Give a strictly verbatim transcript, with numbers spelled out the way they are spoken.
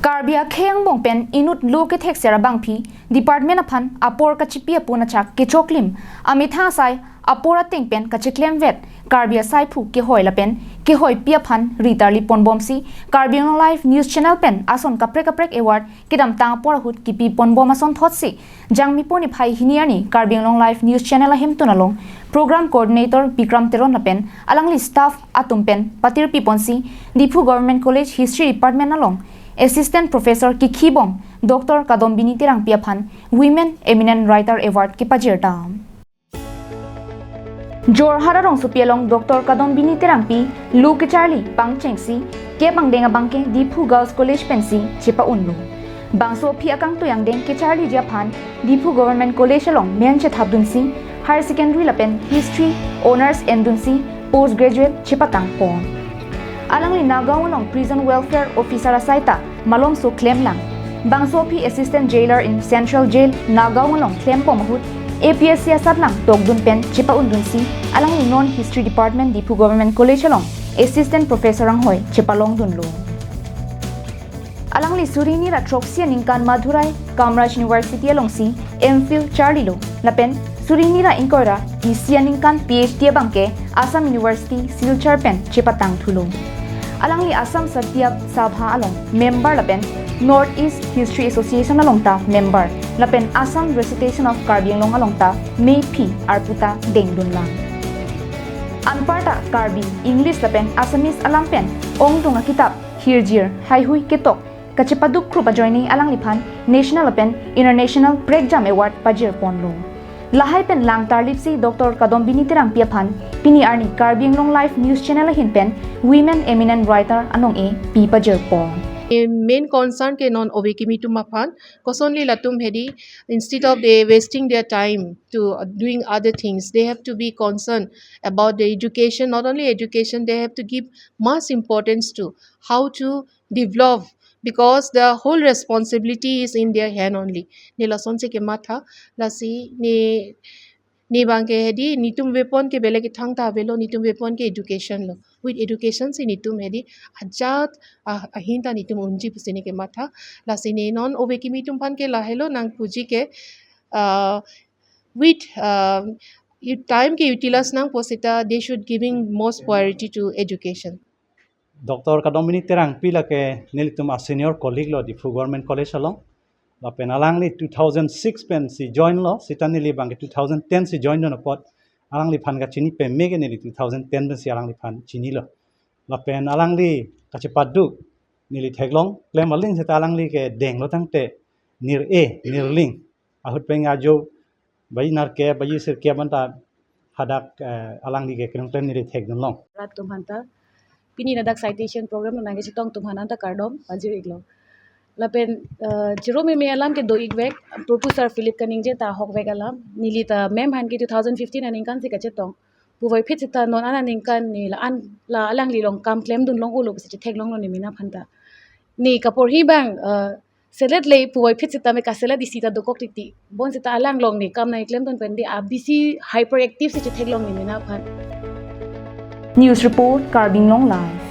Karbi akhei angbong pen inut lo kethekser abangpi department aphan apor kachipi apun achak kechoklim, amethang asai apor ateng pen kacheklemvet Karbi asaiphu kehoi lapen kehoipi aphan ritarli ponbomsi Karbi Anglong Live News Channel pen ason kaprek kaprek award kedamtang apor ahut kipi ponbom asonthotsi Jangmi po niphai hini arni Karbi Anglong Live News Channel ahemtun along Program Coordinator Bikram Teron lapen alangli staff atum pen patirpi ponsi Diphu Government College History Department along Assistant Professor kikhibom Doctor Kadombini Terangpi aphan Women Eminent Writer Award kepajir dam. Jorhat arongsopi along Doctor Kadombini Terangpi lo kecharli pangchengsi kep angdeng abangke Diphu Girls College pensi chepa-unlo. Bangso aphi akangtui angdeng kecharliji aphan Diphu Government College along men chethapdunsi Higher Secondary lapen History Honours endunsi Post Graduate chepatangpon. Alangli Nagaon along Prison Welfare Officer asai ta malomso klemlang. Bangso aphi Assistant Jailer in Central Jail Nagaon along klembom ahut A P S C asatlang tokdun pen chepa-undunsi alangli non History Department Diphu Government College along Assistant Professor anghoi chepalongdunlo. Alangli suri hini ra throksi aningkan Madurai Kamaraj University alongsi M Phil charlilo lapen suri hini ra ingkoi ra isi aningkan P H D abangke Assam University Silchar pen chepatangthulo. Alangli Assam Satya Sabha along member lapen North East History Association along ta member lapen Assam Recitation of Karbi Anglong along ta mephi arpu ta dengdunlang. Anparta Karbi, English lapen Assamese alam pen ongdung akitap hirjir haihui ketok kachepaduk krup ajoine alangliphan National lapen International Prekjam Award pajirponlo. Lahai pen lang tarlipsi Doctor Kadombini Terangpi aphan pini arni Karbi Anglong Live News Channel ahin pen Women Eminent Writer anong-e pi pajirpon. A main concern ke non ove kimi atum aphan, kosonli latum hedi, instead of they wasting their time to, uh, doing other things, they have to be concerned about the education, not only education, they have to give much importance to how to develop, because the whole responsibility is in their hand only. Ne lasonsi kematha, lasi ne, ne abangke hedi, netum weapon ke belek kethang ta avelo, netum weapon ke education lo. With education si netum hedi ajat, ah, ahin ta netum unji pusi ne kematha. Lasi ne non ove kimi atum aphan ke lahelo nangpuji ke, uh, with, uh, u-, time ke utilize nangpo seta they should giving most priority to education. Doctor Kadombini Terangpi lake nelitum a senior colleague lo Diphu Government College along. Lapen alangli two thousand six pensi join lo, seta neli abangke two thousand ten si join dun apot alangliphan kachini peme ke neli two thousand ten pensi alangliphan chinilo. Lapen alangli kachepaduk neli theklong klem aling seta alangli ke denglo tangte nir-e, nirling. Ahut pen ajo baji nerkep, baji sirkep anta hadak, eh, alangli ke klem klem neli thekdunlong. Rat atum aphanta pini ladak citation program nangkechetong atum aphan anta kardom pajir-iklo. Lapen, eh, chirumeme alam kedo-ikvek, Professor Philip kaningje ta ahokvek alam. Neli ta ma'am aphan ke two thousand fifteen aningkan si kachetong. Puvoiphit seta non an aningkan ne la-an la alangli along kam klemdunlong-olo pusi chetheklonglo ne mena aphanta. Ne kaporhi abang, eh, selet le puvoiphit seta me kaselet isi ta dokok titi. Bonseta alang along ne kam nangklemdun pen di abisi hyperactive si chetheklong ne mena aphan. News report, Karbi Anglong Live.